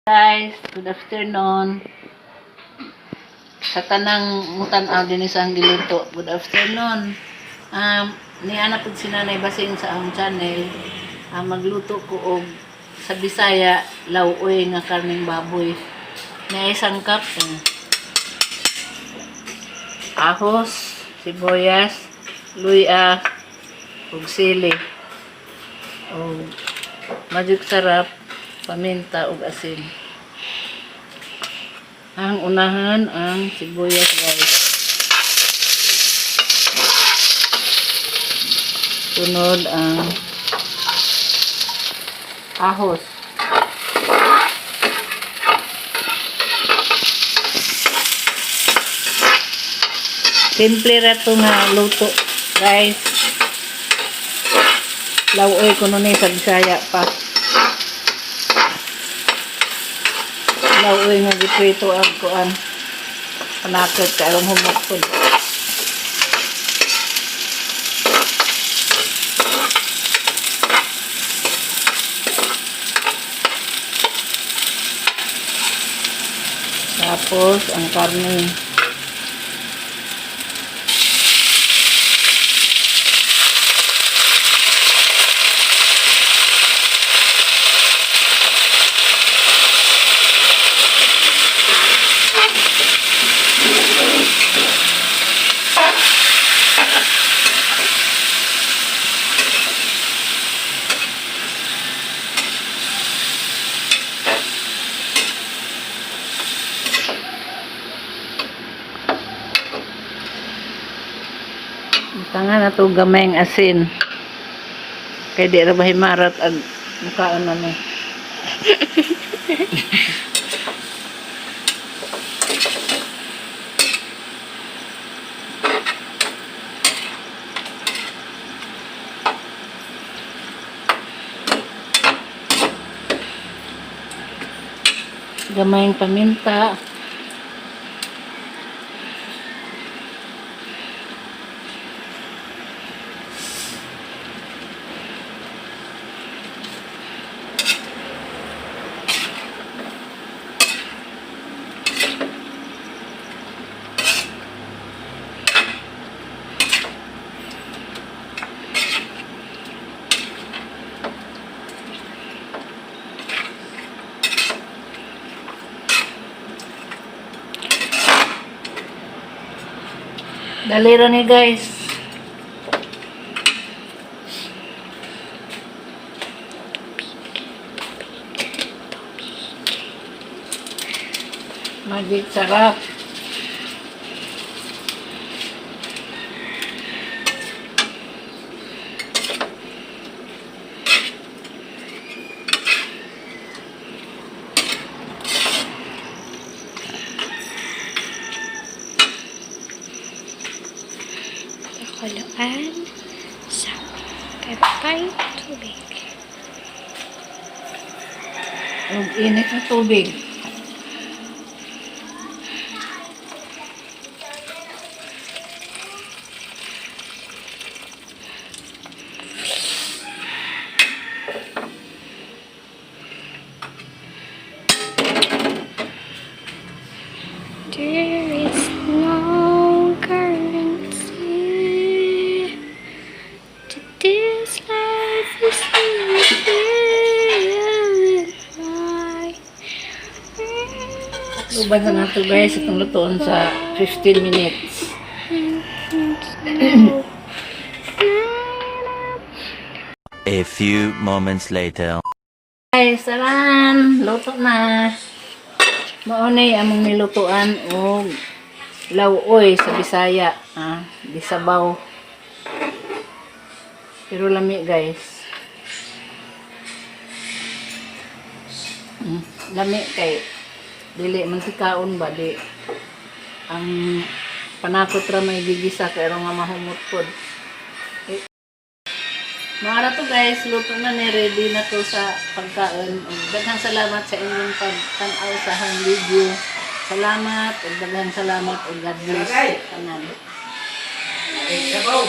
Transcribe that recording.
Guys, good afternoon. Sa tanang mutan-aw dinhi sa ang giluto. Good afternoon. Niana pud si Nanay Basing sa akong channel. Magluto ko og sa Bisaya law-oy nga karneng baboy. Na isang cup eh. Ahos, sibuyas, luya, ug sili. Og magic sarap, paminta ug asin. Ang unahan ang sibuyas, guys. Sunod ang ahos. Simple ra to nga luto, guys. Lawoy kuno ni sa Bisaya pa. Lawoy nga giprito ang kuan. Panakot kay humot pud. Tapos ang karne. Tanga na to gamayng asin. Kay di ra ba himarat ag mukaon na ni. Gamayng paminta. Dali ra ni, guys. Magic sarap. Pakuluan sa pepay tubig. Ug init na tubig. There is no guarantee that this life is living my Uban na nato, guys, itong lutoon sa 15 minutes. No. A few moments later. Guys, taran! Luto na! Mao ni among nilutuan og law-oy sa Bisaya. Ah, gisabaw. Pero lami, guys. Lami kay dili man tikaon ba di ang panakot ra may gigisa kay nga mahumot pod. Eh, Maara to, guys, luto na ni, ready na to sa pagkaon. Ug daghang salamat sa inyong pagtan-aw sa akong video. Salamat ug daghang salamat ug God bless tanan. Ay, sabaw.